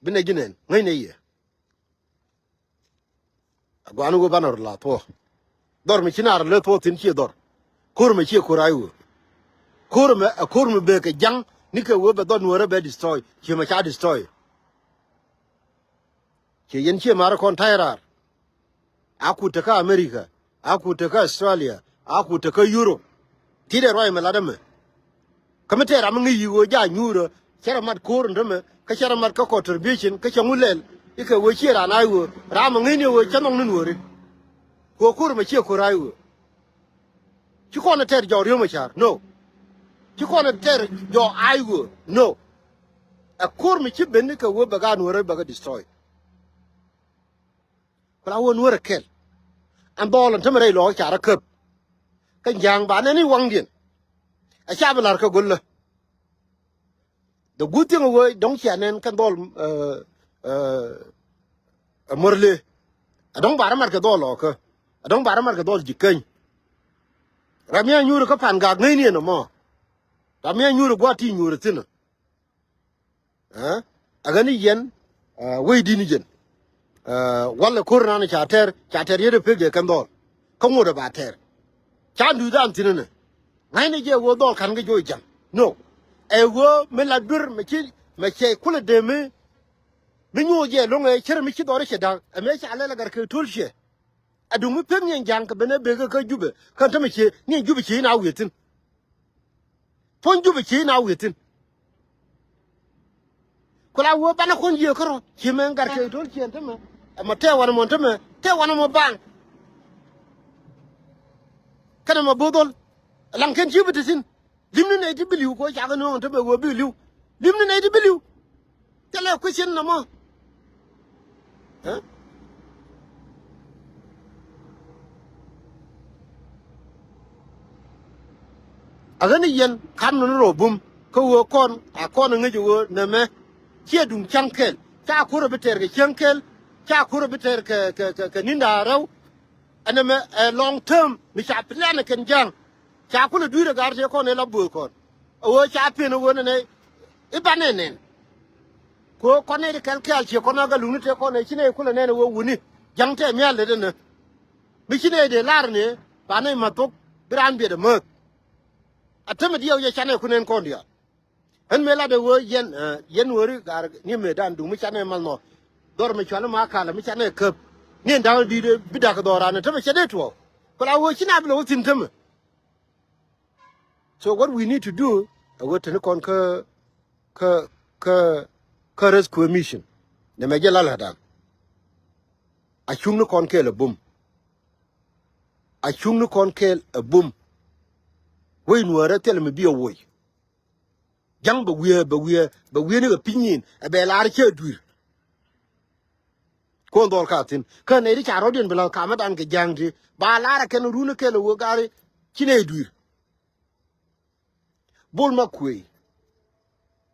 Bi nɛ ji̱ nɛn ŋäcnɛ yɛ. A gua̱a̱n wä banɛ rɔ la thuɔ̱k. Dhɔr mi ci na rɔ lɛ thuɔ̱k thi̱n ciɛ dhɔr. Ko̱r mɛ ciɛ ko̱r a i̱ wee. Ko̱r mɛ ɛ ko̱r mɛ bee kɛ ja̱ŋ ni kɛ wee bɛ dhɔr nuäärä bɛ destroy ciɛ mɛ ca destroy. Ciɛ yɛn ciɛ marä kɔn ta̱y raar. A kut te kä America, a kut te kä Australia, a kut te kä Europe. Ti dee ruac mɛ lat ɛmɛ. Kä mi tɛɛr ram mi ŋi̱i̱c yi̱ ɣöö ja̱ nyuurä cɛ rɔ mat ko̱o̱r in tämɛ kä cɛ rɔ mat kä contribution kä cɛ ŋu lɛl. I̱ kɛ ɣöö ciɛ raan a i̱ ɣöö ram mi ŋi̱i̱c ni ɣöö cä nhɔk ni nuɔ̱ɔ̱ri. Kɛ ɣöö ko̱o̱r mɛ ciɛ ko̱o̱r a i̱ ɣöö. Ci kɔn ɛ tɛɛr jɔɔk riöm ɛ ca̱r no. Ci kɔn ɛ tɛɛr jɔɔk a i̱ ɣöö no. Ɛ ko̱o̱r mi ci ben ni kɛ ɣöö bɛ gaat nuɔ̱ɔ̱rä bɛ kɛ destroy. Ku la wä nuäär ɛ kɛl. Ɛn dhɔɔl ɛn tämɛ rɛy lɔɔk ca rɔ käp. Kä ja̱a̱ŋ ba nɛn i̱ waŋdiɛn. Ɛ ca bi la̱r kä go̱lä. The good thing ɛ wee dɔ̱ŋ cia nɛn kɛn dhɔɔl ɛ, ɛ, ɛ muärle. Ɛ dɔ̱ŋ ba rɔ mat kɛ dhɔɔl lɔɔkä. Ɛ dɔ̱ŋ ba rɔ mat kɛ dhɔɔl ji̱ käny. Ram mi a nyuur kä Pangak ŋäcni ɛn ɛmɔ. Ram mi a nyuur ɛ gua̱a̱th ti nyuur ɛ thi̱n ɛ. Ɛ? Ɛ ɣän i̱ yɛn, ɛ, wecdi̱n i̱ jɛn. Ɛ, walɛ ko̱r nan ca tɛr, ca tɛr yet ɛ pek jɛ kɛn dhɔl. Kä ŋot ɛ ba tɛr. Ca duth an thi̱n ɛnɛ. Ŋa̱cnɛ jɛ ɣöö dhɔl ka̱n kɛ joc ja̱ŋ. No. Ɛ ɣöö mi la duer mɛ ci, mɛ cɛ kulɛ dee mi, mi nyo̱o̱ jɛ lo̱ŋ ɛ cär mi ci dhɔr i̱ cɛ da̱ŋ. Ɛ mëë ca lɛl ɛ gat kɛ to̱l ciɛ. A duŋ mi pek niɛn ja̱a̱ŋ kɛ ben ɛ bek kä Jubɛ kä tämɛ cie niɛn Jubɛ cie in a wi̱i̱ thi̱n. Puɔ̱ny Jubɛ cie in a wi̱i̱ thi̱n. Ku la wee banɛ kuɔ̱n yiëë kärɔ cie mɛ gat kɛ to̱l ciɛn tämɛ. Ɛmɔ tɛɛ wanɛ mɔ tämɛ tɛɛ wanɛ mɔ baaŋ. Kɛnɛ mɔ bo̱o̱th dhɔl. Laŋ kɛn ci bi te thi̱n. Li̱mni nɛy ti bi li̱w kɛ ɣöö cakɛ nööŋ te bɛ ɣöö bi li̱w. Li̱mni nɛy ti bi li̱w. Thilɛ kuecien nɔmɔ. Ɛ? A ɣän i̱ yɛn ka̱n nɔni rɔ bum kä ɣöö kɔn a kɔn a ŋäc ɣöö nɛmɛ. Ciɛ duŋ cäŋ kɛl ca kurɛ bi tɛɛr kɛ cäŋ kɛl. Ca kurɛ bi tɛɛr kɛ kɛ kɛ kɛ ninda rɛw. Ɛn ɛmɛ ɛ long term mi ca plan ɛ kɛn ja̱a̱ŋ. Ca kulɛ dui̱r ɛ gar tëë kɔn ɛ la bööth kɔn. Ɛ ɣöö ca piɛn ɛ ɣöö nɛnɛ i̱ banɛ nɛn. Kɛ ɣöö kɔn nɛy ti kɛl kɛɛl ciɛ kɔn ɛ gat luŋni tëë kɔn ɛ ci nɛy kulɛ nɛn ɛ ɣöö wuni ja̱ŋ tɛ mia̱a̱l lät ɛnɛ. Mi ci nɛy dee lar ni ba nɛy ma̱th thok bi raan biɛt ɛ määth. A tämɛ diɛw yɛ ca nɛy ku nɛn kɔn diaal. Ɣän mëë latdɛ ɣöö yɛn, ɛ, yɛn wääri gaar ni mëëdan duŋ mi canɛ mal nhɔk. Dhɔr mi cuali ma kalɛ mi canɛ käp. Ni ɛn da̱ŋ di̱i̱t bi da̱k dhɔr an tämɛ cɛ dee tuɔɔk. Ku la ɣöö ci na bi lɛ wä thi̱n tämɛ. So what we need to do, ɛ ɣöö teni kɔn kä, kä, kä, kä rescue mission. Nɛmɛ jɛ la la̱tdan. A cuŋni kɔn kɛɛl ɛ bum. A cuŋni kɔn kɛɛl ɛ bum. Wec nuäärä thilɛ mi bi ɛ woc. Ja̱ŋ bɛ wiee, bɛ wiee, bɛ wiee ni kɛ piny nyin ɛ bɛ lar cɛ dui̱r. Kuɔn dhɔl ka thi̱n kä nɛy ti ca rɔ̱diɛn bi la̱th kamädan kɛ ja̱ŋ ti ba lar ɛ kɛn run ɛ kɛl ɛ wee gari ci nɛy dui̱r. Bol ma kuëë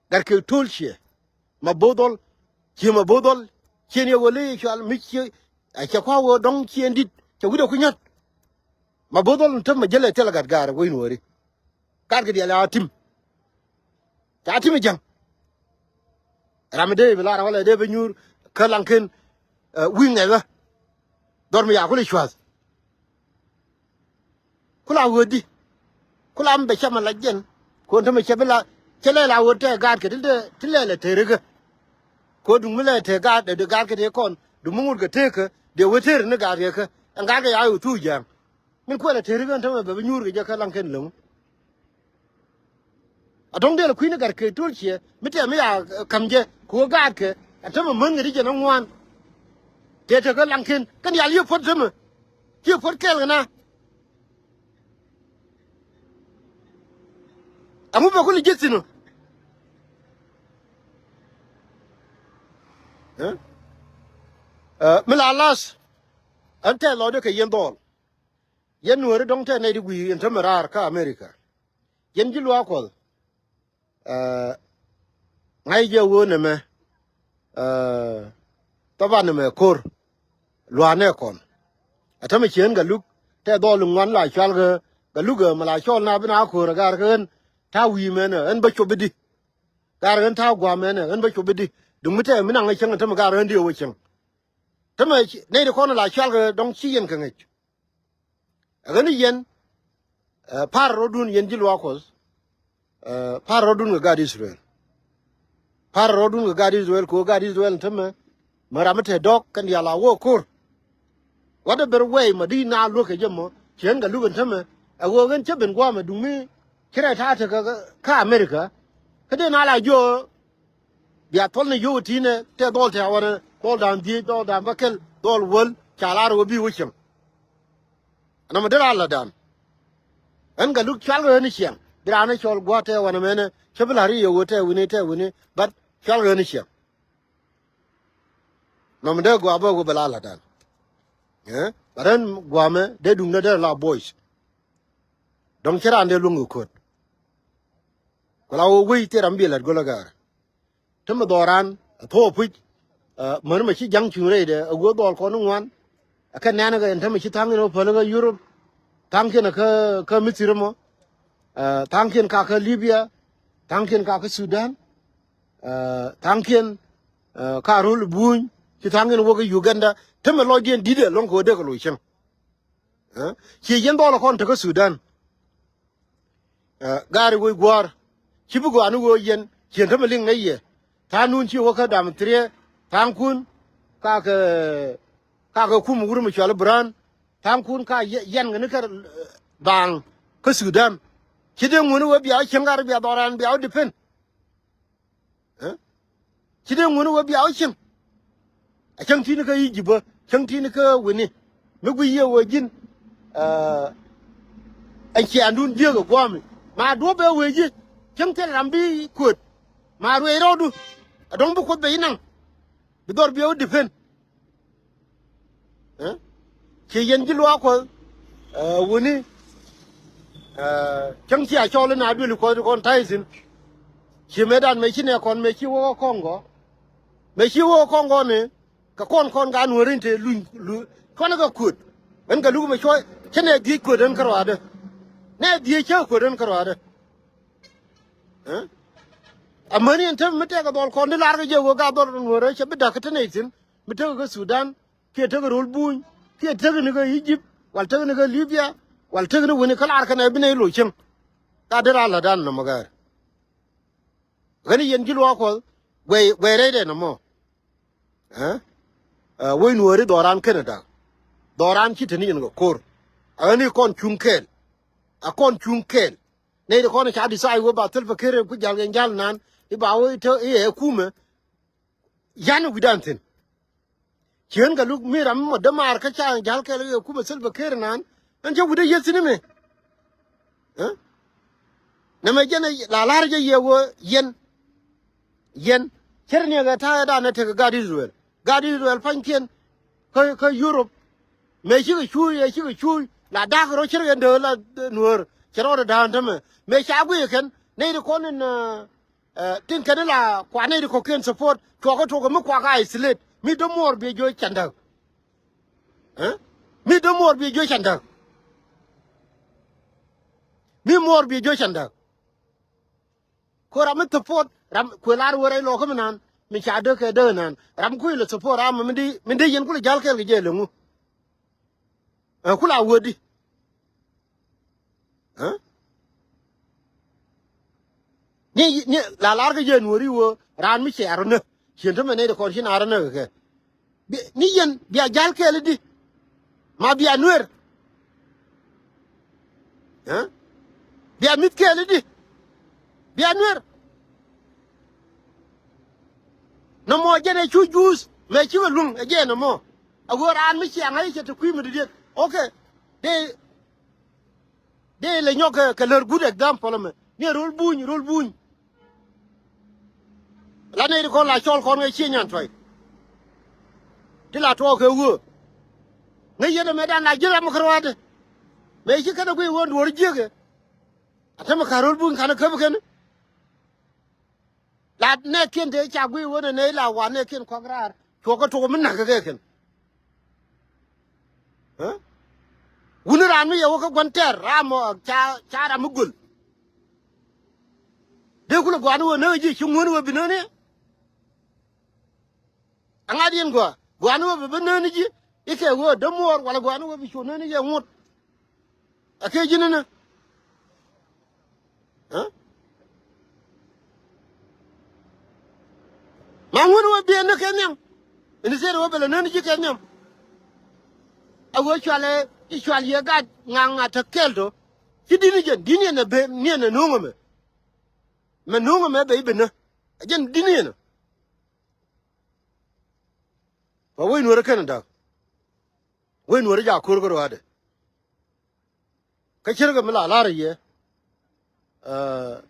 gat kɛ to̱l ciɛ ma bo̱o̱th dhɔl. Ciɛ ma bo̱o̱th dhɔl ciɛn yɛ wee ley cual mi ciɛ a cɛ kɔa wee dɔ̱ŋ ciɛn di̱t cɛ wi̱cdɛ ku nyɔ̱t. Ma bo̱o̱th dhɔl ni täm ma jälɛ thilɛ gat gaar ɛ wec nuääri. Gat kɛ diaal a tim. Ca tim i̱ jäŋ. Ram mi dee bi lar walɛ dee bi nyuur kä laŋken, ɛ, wi̱i̱ ŋɛthä. Dhɔr mi ya kuli cua̱th. Kula wee di. Kula mi bɛ cam a lac jɛn. Kuɔn te mi cɛ bi la cɛ lɛ la wee tɛ gaat kɛ ti lɛ lɛ te rikä. Kuɔn duŋ mi lɛ te gaat dee gaat kɛ ti kɔn duŋ mi ŋut kɛ tekä dee wee te ri ni gaat kɛ kä ɛn gaat kɛ ya wee thuu ja̱a̱ŋ. Min kuɛl a tëri kɛn tämɛ bɛ bi nyuur kɛ jɛ kä laŋ kɛn läŋ. A dɔ̱ŋ dee lɛ kui̱ni gat kɛ to̱l ciɛ mi tɛm mi ya, eh, ka̱m jɛ kɛ ɣöö gaatkɛ. Ɛn tämɛ män kɛ ti jɛ ni ŋuan. Tëë te kä laŋ kɛn kɛn yal yiëë puɔ̱t tämɛ. Ciɛ puɔ̱t kɛɛl kɛ na. Ɛŋu bɛ kulɛ ji̱ thi̱n ɔ? Eh? Eh, mi la la̱th. Ɛn tɛth lɔcdɛ kɛ yɛn dhɔɔl. Yɛn nuääri dɔ̱ŋ tɛ nɛy ti gui̱i̱r yɛn tämɛ raar kä America. Yɛn ji̱ luaak Kuɔth. Ɛ, ŋa̱c jɛ ɣöö nɛmɛ, ɛ, thaban nɛmɛ ko̱r lua̱a̱nɛ kɔn. Ɛ tämɛ cieen Galuk tɛ dhɔl in ŋuan la cual kɛ Galuk ɛ mɛ la cɔl na bi na ko̱r ɛ gaar kɛ ɣän ta̱a̱ wi̱i̱ mɛnɛ ɣän bä cop i̱di. Gaar ɣän ta̱a̱ gua̱a̱ mɛnɛ ɣän bä cop i̱di. Duŋ mi tɛ mi naŋ ɛ cäŋ ɛ tämɛ gaar ɣän diɛ wä cäŋ. Tämɛ nɛy ti kɔn la cual kɛ dɔ̱ŋ ci yɛn kɛ ŋäc. Ɛ ɣän i̱ yɛn, ɛ, pa̱r rɔ̱dun yɛn ji̱ luaak Kuɔth, ɛ, pa̱r rɔ̱dun kɛ gaat Israel. Pa̱r rɔ̱dun kɛ gaat Israel kɛ ɣöö gaat Israel tämɛ. Mɛ ram mi te dɔ̱k kɛn diaal a wä ko̱r. Wä dee ber wɛy mɛ di na luäk kɛ jɛ mɔ cɛ ɣän Galuk ɛn tämɛ. Ɛ ɣöö ɣän cä ben gua̱a̱mɛ duŋ mi ci rɛy ta̱a̱ tekɛ kä America. Kä dee na la jiö bia thɔl ni yio̱w ti̱nɛ tɛ dhɔl tɛ wanɛ dhɔl da̱a̱n dhieec dhɔl da̱a̱n bä kɛl dhɔl wäl ca lar wä bi wä cieŋ. Nɔmɔ dee raan la da̱a̱n. Ɣän Galuk cual kɛ ɣän i̱ ciɛŋ bi raan i̱ cɔl gua̱a̱th tɛ wanɛ mɛnɛ cä bi la̱r i̱ yɛ wä tɛ wi̱ni tɛ wi̱ni. But cual kɛ ɣän i̱ ciɛŋ. Nɔmɔ dee gua̱a̱ bä wä bɛ la la da̱a̱n. Eh? But ɣän gua̱a̱mɛ dee duŋdä dee la boys. Dɔ̱ŋ cä raan dee luäŋ kɛ ko̱t. Ku la wä wec thil ram bi lät go̱l ɛ ga̱a̱r. Te mi dhɔran ɛ thuɔɔk puc. Ɛ, män mɛ ci ja̱ŋ cuŋ rɛydɛ ɛ wee dhɔl kɔn i̱ ŋuan. Ɛ kɛ nɛn kɛ ɛn te mi ci tha̱a̱ŋ in wä päl kä Europe. Tha̱a̱ŋkiɛn ɛ kä, kä Mithir ɛmɔ. Ɛ, tha̱a̱ŋkiɛn ka kä Libya. Tha̱a̱ŋkiɛn ka kä Sudan. Ɛ, tha̱a̱ŋkiɛn, ɛ, ka ro̱l buny ci tha̱a̱ŋkiɛn wä kä Uganda. Te mi lɔcdiɛn di̱t ɛ lɔ̱ŋ kɛ wä dee kɛ loc cäŋ. Ɛ, ci yɛn dhɔl ɛ kɔn te kä Sudan. Ɛ, gaari wec gua̱a̱r ci bi gɔaa ni ɣöö yɛn cien tämɛ liŋ ŋäc yɛ. Tha̱a̱ŋ nun ci wä kä dam thiriɛ tha̱a̱ŋkun. Kakɛ, kakɛ kum wur mi cual i̱ Burhan. Tha̱a̱ŋkun ka yɛ-, yɛn kɛ ni kɛ, eh, baaŋ kä Sudan. Ci dee ŋun wee bia wä cieŋ kar bia dhɔran bia wä depend. Eh? Ci dee ŋun wee bia wä cieŋ. A cäŋ ti̱n kä Egypt bä, cäŋ ti̱n kä wini. Mi gui yiëë wee ji̱n, eh, ɛn ciaandun jiääk ɛ gua̱a̱mi. Ma duɔ̱p bɛ wee ji̱, cäŋ thil ram bi kuöt. Ma ruëëc rɔɔdu, a dɔ̱ŋ bi Kuoth bɛ yi naŋ. Bi dhɔr bia wä depend. Eh? Ci yɛn ji̱ luaak Kuɔth, eh, wuni, eh, cäŋ cia cɔl in a duëli Kuɔth kɔn ta̱y thi̱n. Ci mëëdan mëë ci nɛ kɔn mëë ci wä kä Kɔŋgɔ. Mëë ci wä kä Kɔŋgɔ ni, kɛ kɔn kɔn ka nuɔ̱ɔ̱r in te luny, lu-, cuanɛ kɛ kuöt. Ɛn kɛ luk mɛ cuɔ, cä nɛ dhiec kuöt ɛn kärɔaadä. Nɛ dhiec cä kuöt ɛn kärɔaadä. Eh? Amäni ɛn täämɛ mi tɛkɛ dhɔl kɔn di lar kɛ jɛ wee ka dhɔl nuɔ̱ɔ̱rä cɛ bi da̱k kä te nɛy thi̱n mi tekɛ kä Sudan kiɛ tekɛ ro̱l buny kiɛ tekɛ ni kä Egypt wal tekɛ ni kä Libya wal tekɛ ni weni kä lar kɛnɛ bi nɛy loc cieŋ. Ka di raa la̱tdan nɔmɔ gäär. Ɣän yɛn ji̱ luaak Kuɔth guɛy, guɛy rɛydɛ nɔmɔ. Eh? Eh, wec nuɔ̱ɔ̱ri dhɔran kenɛ da̱k. Dhɔran ci te ni yɛn kɛ ko̱r. A ɣän i̱ kɔn cuŋ kɛɛl. A kɔn cuŋ kɛɛl. Nɛy ti kɔn ca decide wee ba Salva Kiir ku jal kɛ jal nan i̱ ba wee te i̱ ɛ kumɛ. Yan wi̱dan thi̱n. Ci ɣän kɛ luk mi ram mɔ dämaar kä ca jal kɛɛl kɛ kumɛ Salva Kiir nan. Ɛn cä wi̱dä yeth thi̱n imɛ. Eh? Nɛmɛ jɛn la la̱r jɛ yɛ wee yɛn. Yɛn. Cär ni kɛ ta̱a̱ dan ɛ tekɛ gat Israel. Gat Israel pa̱nykiɛn kä, kä Europe. Mëë cikɛ cuuc, ɛ cikɛ cuuc. La da̱k rɔ cär kɛ dee la nuɔ̱ɔ̱r. Cɛ rɔɔdɛ da̱a̱n tämɛ. Mëë ca guiy kɛn. Nɛy ti kɔn in, eh, eh, tin kɛn in la kua nɛy ti kɔ̱kiɛn support. Cuɔkä tuɔkä mi kuakä isolate. Mi dämuɔɔr biɛ jiö candäk. Eh? Mi dämuɔɔr biɛ jiö candäk. Mi muɔɔr biɛ jiö candäk. Ko ram mi support ram kuɛ lar wä rɛy lɔkä mi nan mi ca dee kɛ dee nan ram kui̱ lɛ support ram mi di, mi di yɛn kulɛ jal kɛɛl kɛ jɛ lɛ ŋu. Ɛ kula wä di. Ɛ? Ni, ni la lar kɛ jɛ nuɔri wä ran mi cɛ arɔ nä. Cien tämɛ nɛy de kɔn ci na arɔ nä kɛ kɛ. Bi, ni yɛn bia jal kɛɛl di. Ma bia nuer. Ɛ? Bia mith kɛɛl di. Bia nuer. Nɔmɔ jɛn ɛ cu juus mɛ cikɛ luŋ ɛ jɛ nɔmɔ. A ɣöö raan mi ciaŋ a i̱ cɛ ti kui̱ mi didiet. Okay. Dee Dee lɛ nyɔk kɛ, kɛ lär good example ɛmɛ. Ni ɛ ro̱l buny, ro̱l buny. La nɛy ti kɔn la cɔl kɔn kɛ ciɛ nyan tɔy. Ti la tuɔɔk kɛ ɣöö. Ŋäc yɛn ɛmɛ dan la ji̱n ram mi kärɔaadɛ. Mëë ci kɛn ɛ guiy ɣöö duɔ̱ɔ̱r jiäkɛ. A tämɛ ka̱r ro̱l buny ka̱n ɛ käp kɛn. La nɛɛkiɛn tëë ca guiy wen ɛ nɛy la wa nɛɛkiɛn kɔak raar cuɔk kä tok mi na̱k kɛ kɛ kɛn. Ɛ? Wuni raan mi yɛ wä kä gua̱n tɛr ram mɔ ca, ca ram mi göl. Dee kulɛ gua̱a̱ni wä näk ji̱ ci ŋuäni wä bi näni. Aŋa̱diɛn gɔaa gua̱a̱ni wä bi bi näni ji̱. Ikɛ wä dämuɔɔr wala gua̱a̱ni wä bi cu näni yɛ ŋut. Ɛ kɛ ji̱n inä. Ɛ? Ma ŋun wä biɛ ni kɛ nhiam. Ini seri wä bɛ lɛ näni ji̱ kɛ nhiam. A wä cual ɛ i̱ cual yɛ gat ŋa̱ ŋa̱ te kɛl to. Ci di̱t ni jɛn di̱t ni ɛn ɛ ben ni ɛn ɛ no̱o̱ŋ ɛmɛ. Mɛ no̱o̱ŋ ɛmɛ bɛ i̱ ben nä. Ɛ jɛn di̱t ni ɛn ɛ. Ba wec nuɔrä kɛn ɛ da̱k. Wec nuɔrä ja ko̱r kä ruaadɛ. Kä cärkɛ mi la la̱r yɛ. Ɛ,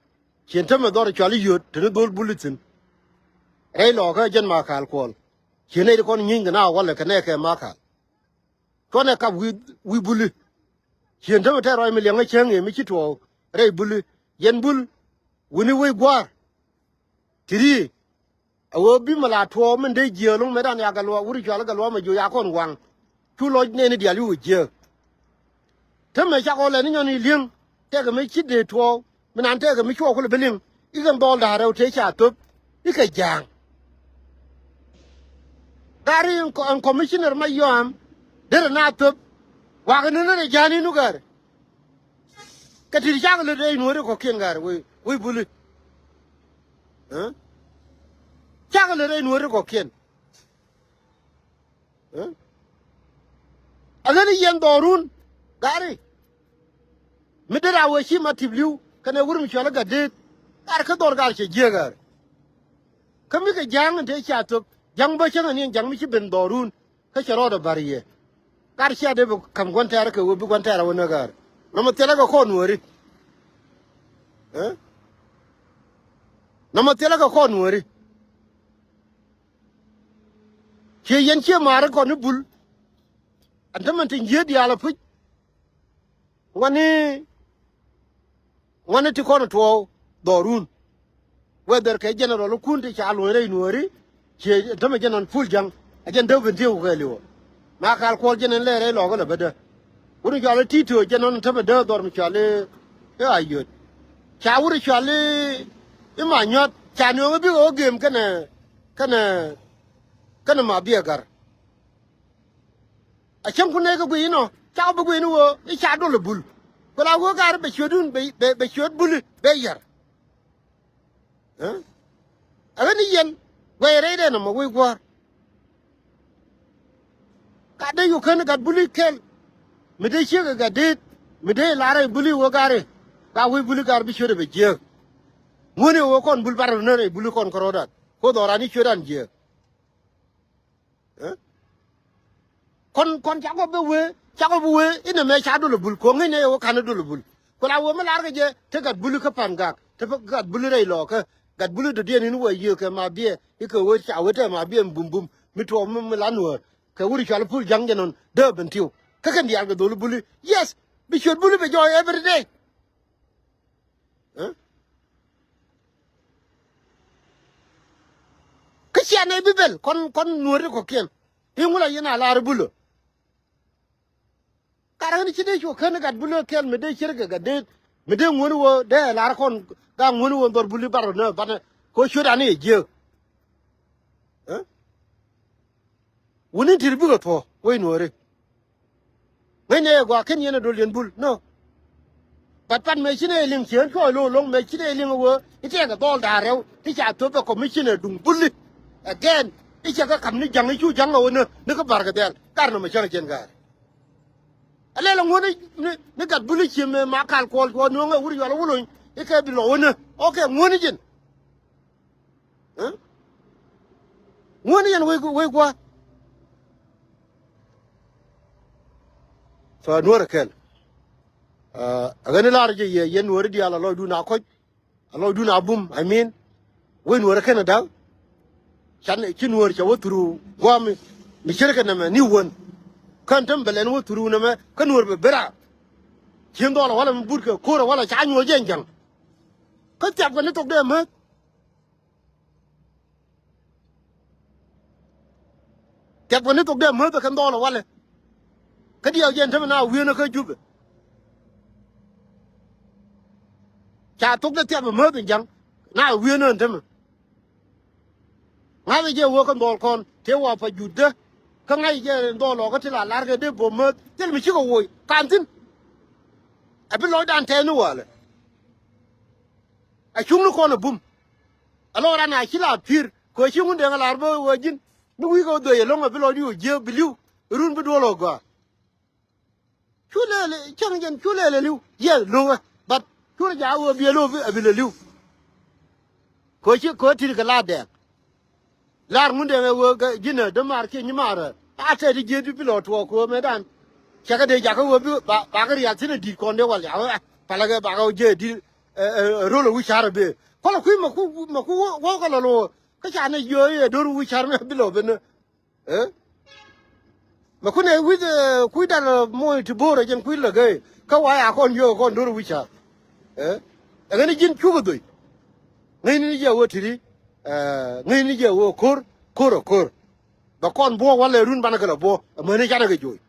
cien tämɛ dhɔr cual i̱ yöt te ni dhol buli thi̱n. Rɛy lɔɔkä jɛn ma ka̱l kuɔl. Cien nɛy ti kɔn nyieeny kɛ na walɛ kɛ nɛɛkɛ ma ka̱l. Cuɔnɛ kap wi̱i̱, wi̱i̱ buli. Cien tämɛ tɛr ruac mi liɛŋä cäŋ i̱ mi ci tuɔɔk rɛy buli. Yɛn bul wi̱ni wec gua̱a̱r. Ti ri. A ɣöö bi mi la tuɔɔk min dee jiääk lo̱ŋ metdan ya Gatluak wut cual Gatluak mɛ jiök ya kɔn waŋ. Cu lɔc nɛɛni diaal yu wä jiääk. Te mɛ cak ɣɔl ɛn inyɔn i̱ li̱eŋ tɛkɛ mi ci dee tuɔɔk mi nan tɛkɛ mi cuɔɔk kulɛ bi li̱ŋ. Ikɛn dhɔl da̱a̱r rɛw tëë ca thöp ikɛ ja̱a̱ŋ. Gari ɛn kɔ-, ɛn commissioner ma yɔam derɛ na thöp. Wakɛ ni ni rɛ ja̱a̱ni nu gari. Kɛ ti̱t cakɛ lät rɛy nuɔ̱ɔ̱ri kɔ̱kiɛn gari wec, wec buli. Ɛ? Cakɛ lät rɛy nuɔ̱ɔ̱ri kɔ̱kiɛn. Ɛ? Ɣän i̱ yɛn dhɔrun gari. Mi dee ra wee ci ma tip li̱w kɛnɛ wur mi cɔl i̱ gat deet. Gar kä dhɔr gar cɛ jiääk ɣär. Kä mi kɛ ja̱a̱ŋ in te cia thöp ja̱ŋ bä cäŋ in yɛn ja̱ŋ mi ci ben dhɔrun. Kä cɛ rɔɔdɛ bär yɛ. Gar cia dee bi ka̱m gua̱n tɛɛr kɛ wee bi gua̱n tɛɛr a wä näk ɣär. Nɔmɔ thilɛ kɛ kɔn wääri. Ɛ? Nɔmɔ thilɛ kɛ kɔn wääri. Ciɛ yɛn ciɛ ma̱a̱ri kɔn i̱ bul. Ɛn tämɛ tin jiee diaal a puc. Ŋuani ŋuani ti kɔn tuɔɔk dhɔrun. Whether kɛ general kun ti ca luɔ̱ny rɛy nuɔ̱ɔ̱ri. Ciɛ tämɛ jɛn nɔn pul ja̱ŋ a jɛn däk ben thiëëk kɛ liwä. Ma kal kuɔl jɛn ɛn lɛ rɛy lɔɔkä lɛ bädä. Wun cɔal i̱ ti̱i̱ tiöö jɛn nɔn tämɛ däk dhɔr mi cɔal i̱ a yöt. Ca wur cɔal i̱ ma nyua̱th ca nuɔ̱ɔ̱ŋ i̱ bikɛ wä gem kɛnɛ kɛnɛ kɛnɛ ma biɛ ga̱r. A cäŋ kun nɛy kä guiy inɔ cakɔ bi guiy ni ɣöö i̱ ca dol ɛ bul. Ku la ɣöö gaari bɛ ciötdun bɛ bɛ ciöt buli bɛ yär. Ɛ ɣän i̱ yɛn guɛy rɛydɛ nɔmɔ wec gua̱a̱r. Ka dee yuk ken gat buli kɛl. Mi dee ciek ɛ gat deet mi dee lar rɛy buli ɣöö gaari. Ka wec buli gaari bi ciötdɛ bɛ jiääk. Ŋuäni ɣöö kɔn bul bar rɔ nä rɛy buli kɔn kärɔ̱dan. Koth ɣɔran i̱ ciötdan jiääk. Ɛ? Kɔn kɔn cakɔ bi wee cakɔ bi wee inɛ mɛ ca dol bul ko̱ŋ inɛ wee ka̱n dol bul. Ku la wee mi lar kɛ jɛ te gat buli kä pa̱n gak te gat buli rɛy lɔɔkä. Gat buli dɔ̱diɛn in wee yiëë kɛ ma biɛ ikɛ wee ca wee te ma biɛ mi bum bum mi tuɔɔk mi mi la nuäär. Kɛ wuri cual pul ja̱ŋ jɛ nɔn dee ben tiw kä kɛn diaal kɛ dhol buli. Yes. Bi ciöt buli bɛ jɔɔy every day. Kä cia nɛy bi bel kɔn kɔn nuɔ̱ɔ̱ri kɔ̱kiɛn. I̱ ŋu la yɛn a lar bulä. Kar ɣän ci dee cu kän gat bulä kɛl mi dee cir kɛ gat deet mi dee ŋuäni wä dee lar kɔn. Ga ŋuäni wä dhɔr buli bar nä banɛ kɛ ciöt ani ɛ jiääk. Wuni ti̱r bikɛ thuɔ̱k wec nuɔ̱ɔ̱ri. Ŋäcnɛ ɛ gɔaa ken yɛn ɛ dol yɛn bul nɔ. Bat pat mëë ci nɛ ɛ liŋ cieen cuɔ lo̱o̱ lo̱ŋ mëë ci nɛ ɛ liŋ ɛ wee i̱ tɛɛkɛ dhɔl da̱a̱r rɛw ti ca thöp ɛ kɔmicin ɛ duŋ buli. Ɛ gɛn i̱ cɛ kɛ ka̱m ni ja̱ŋ i̱ cu ja̱ŋ ɛ wee nä ni kä ba̱r kɛ dhɛl kar nɔmɔ cäŋ ɛ jiɛn ga̱a̱r. Ɛ lɛl ɛ ŋuɔ̱n ni gat buli ci mëë ma kal kuɔl cuɔ nööŋ ɛ wur yɔl ɛ wulony i̱ kɛ bi lɔ wee nä ɔ kɛ ŋuɔ̱n ni ji̱n. Ŋuäni yɛn wec gua̱a̱th. Fa nuäär ɛ kɛl. Ɛ ɣän i̱ la̱r jɛ yɛ yɛn nuäär i̱ diaal a lɔcdun a kɔc a lɔcdun a bum I mean. Wec nuäär ɛ kɛn ɛ da̱k. Can ci nuäär cɛ wä through gua̱a̱m mi cir kɛ nɛmɛ ni wän. Kän täm bɛ lɛn wä through nɛmɛ kä nuäär bɛ bera. Cien dhɔl ɛ walɛ mi but kɛ ko̱r ɛ walɛ ca nyuɔ̱ɔ̱c jɛ ja̱ŋ. Kä thiap kɛ ni thok dee mäth. Thiap kɛ ni thok dee mäth ɛ kɛn dhɔl ɛ walɛ. Kä diɛw jɛ ɛn tämɛ na wi̱i̱n ɛ kä Jubɛ. Ca thok dee thiap ɛ mäth in ja̱ŋ na wi̱i̱n ɛ ɛn tämɛ. Ŋa̱thɛ jɛ wee kɛn dhɔl kɔn tëë wa pa jutdä. Kä ŋa̱c jɛ ɛn dhɔl ɔkä ti la lar kɛ dee bo̱o̱m mäth thil mi cikɛ woc ka̱n thi̱n. Ɛ bi lɔcdan tɛɛth ni walɛ. A cuŋni kɔn a bum. A lɔ ran a ci la pi̱i̱r kɛ ci ŋun deŋ a lar bä ɣöö ji̱n mi wi̱i̱ kɛ ɣöö dhoc ɛlɔ̱ŋ a bi lɔcdi ɣöö jiääk bi li̱w. Run bi duɔl ɣöö gɔaa. Cu lɛɛl cäŋ jɛn cu lɛɛl ɛ li̱w. Yɛ lo̱ŋä. But cu rɔ jaak ɣöö bi ɛ lo̱ bi ɛ bi lɛ li̱w. Kɛ ci kɛ ti̱t kɛ la dɛɛk. Lar ŋun dee ŋɛ wee ji̱n ɛ dämaar kiɛ nyimaar ɛ a tɛt i̱ jiet bi lɔ tuɔɔk kɛ wee mëëdan. Cɛ kɛ dee jakä wee bi ba kɛ rial thi̱n ɛ di̱t kɔn dee wal yakä ɛ palä kɛ bakɛ wee jiɛ di̱t ɛ rol ɛ wi̱c ca̱r ɛ bee. Kɔlɛ kui̱ mɛ ku mɛ ku wä kɛ lɔ lo̱o̱ kä ca nɛ jiöö i̱ ɛ do̱r wi̱c ca̱r mɛ bi lɔ ben ɛ. Mɛ kun ɛ wi̱c kui̱ dan moc ti bo̱o̱r ɛ jɛn kui̱ lɛ gee kä wa ya kɔn yio̱o̱k kɔn do̱r wi̱c ca̱r. Ɛ ɣän i̱ ji̱n cukɛ dhoc. Ŋäcni ni jɛ wee ti̱ti̱. Ŋäcni ni jɛ wee ko̱r ko̱r ɛ ko̱r. Bɛ kɔn buɔ̱ɔ̱k walɛ run banɛ kɛ lɛ buɔ̱ɔ̱k amäni canɛ kɛ joc.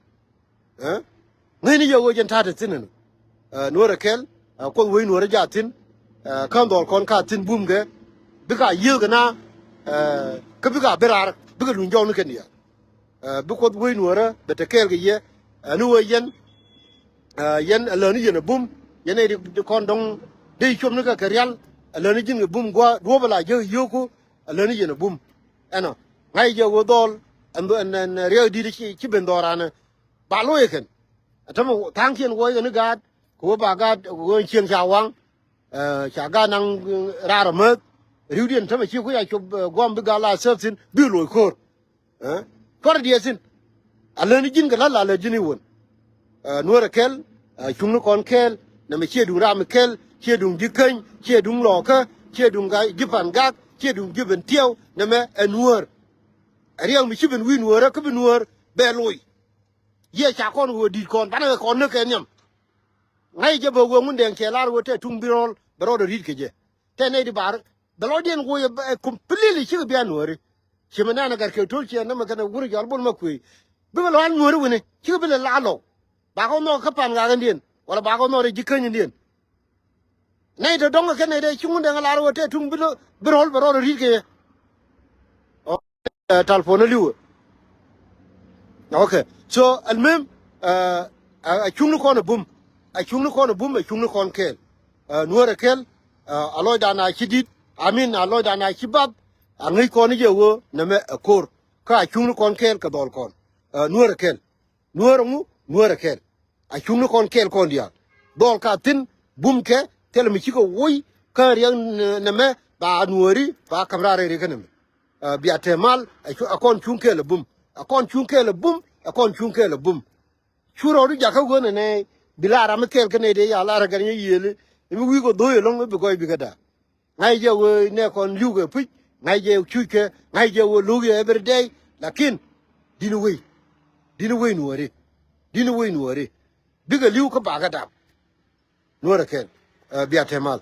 Ŋäcni jɛ wee jɛn ta̱a̱ te thi̱n ɛn. Nuɔ̱ɔ̱rɛ kɛl. Kuoth wec nuɔ̱ɔ̱rɛ jaat thi̱n. Kä dhɔl kɔn ka thi̱n bumkɛ bikɛ a yiëëkɛ na. Kä bikɛ a bi raar bikɛ luny jɔwni kɛn yɛ. Bi kuoth wec nuɔ̱ɔ̱rä bɛ te kɛɛl kɛ yɛ. Ɛni wee yɛn. Yɛn ɛ läni yɛn ɛ bum. Yɛn ɛ di kɔn dɔ̱ŋ dee cuɔpni kɛ kɛ rial. Ɛ läni ji̱n kɛ bum gua̱a̱ duɔ̱ɔ̱p ɛ la jiäk yio̱o̱ku. Ɛ läni yɛn ɛ bum. Ɛnɔ ŋa̱c jɛ wee dhɔl. Ɛn riɛk di̱t ci ben dhɔl ranɛ. Ca lo̱c ɛ kɛn. Ɛ tämɛ tha̱a̱ŋkiɛn wuɔc kɛ ni gaat kɛ ɣöö ba gaat ɣöö cieŋ ca waŋ. Ca gaat naŋ raar amäth. Ri̱wdiɛn tämɛ ci kui̱ a cop guɔ̱m bi gal la sɛp thi̱n bi loc ko̱r. Kuäär diɛɛthin a lätni ji̱n kɛ la̱t la lät ji̱n i̱ wän. Nuäärä kɛl, cuŋni kɔn kɛɛl. Nɛmɛ ciɛ duŋ ram mi kɛl, ciɛ duŋ ji̱ käny, ciɛ duŋ lɔɔkä, ciɛ duŋ ji̱ pa̱n gak, ciɛ duŋ ji̱ ben tiɛw. Nɛmɛ ɛ nuäär. Ɛ riɛk mi ci ben wi̱i̱ nuäärä kä bi nuäär bɛ loc. Yiëë ca kɔn ɣöö di̱t kɔn banɛ kɛ kɔn näk kɛ nhiam. Ŋa̱c jɛ bä ɣöö Ŋundɛŋ cɛ lar ɣöö tɛ tuŋ bi rɔl bɛ rɔɔdɛ ri̱t kɛ jɛ. Tɛ nɛy di bar bɛ lɔcdiɛn ɣöö yɛ completely cikɛ bia nuääri. Ci mi nɛn ɛ gat kɛ to̱l ciɛ nɛmɛ kɛnɛ wur jɔal bol ma kuëë. Bikɛ lɔal nuääri wini cikɛ bi lɛ la lɔw. Bakɛ ɣä nhɔk kä pa̱n ɣakädiɛn wala bakɛ ɣä nhɔk rɛ ji̱ känyädiɛn. Nɛy tɔ dɔ̱ŋ kɛ nɛy dee ci Ŋundɛŋ lar ɣöö tɛ tuŋ bi rɔl bɛ rɔɔdɛ ri̱t kɛ yɛ. Telephone liu. Okay. So almuhim, a cuŋni kɔn a bum. A cuŋni kɔn a bum, a cuŋni kɔn kɛɛl. Nuäärä kɛl, a lɔcdan a ci di̱t. I mean a lɔcdan a ci bath. A ŋäc kɔn jɛ ɣöö nɛmɛ a ko̱r. Kä a cuŋni kɔn kɛɛl kɛ dhɔl kɔn. Nuäärä kɛl. Nuäärä ŋu, nuäärä kɛl. A cuŋni kɔn kɛɛl kɔn diaal. Dhɔl ka thi̱n bum kɛ thilɛ mi cikɛ woc kä riɛk nɛmɛ ba nuääri ba ka̱m raar rɛy riɛk kä nɛmɛ. Bia te mal a kɔn cuŋ kɛɛl a bum. A kɔn cuŋ kɛɛl a bum. A kɔn cuŋ kɛɛl a bum. Cu rɔɔdu jakä ɣöö nɛnɛ bi la ram mi kɛɛl kä nɛy dee ya lar ɛ gat nyɛ yiëëli. Mi wi̱i̱ kɔ dho̱o̱c ɛlɔ̱ŋ mi bi gɔɔy bikɛ da̱a̱. Ŋa̱c jɛ wee nɛ kɔn li̱w kɛ puc, ŋa̱c jɛ cuc kɛ, ŋa̱c jɛ wee lo̱k yɛ every day. Lakin di̱n wei, di̱n wei nuɔɔri, di̱n wei nuɔɔri. Bikɛ li̱w kä bakɛ dap. Nuɔɔrɛ kɛn bia te mal.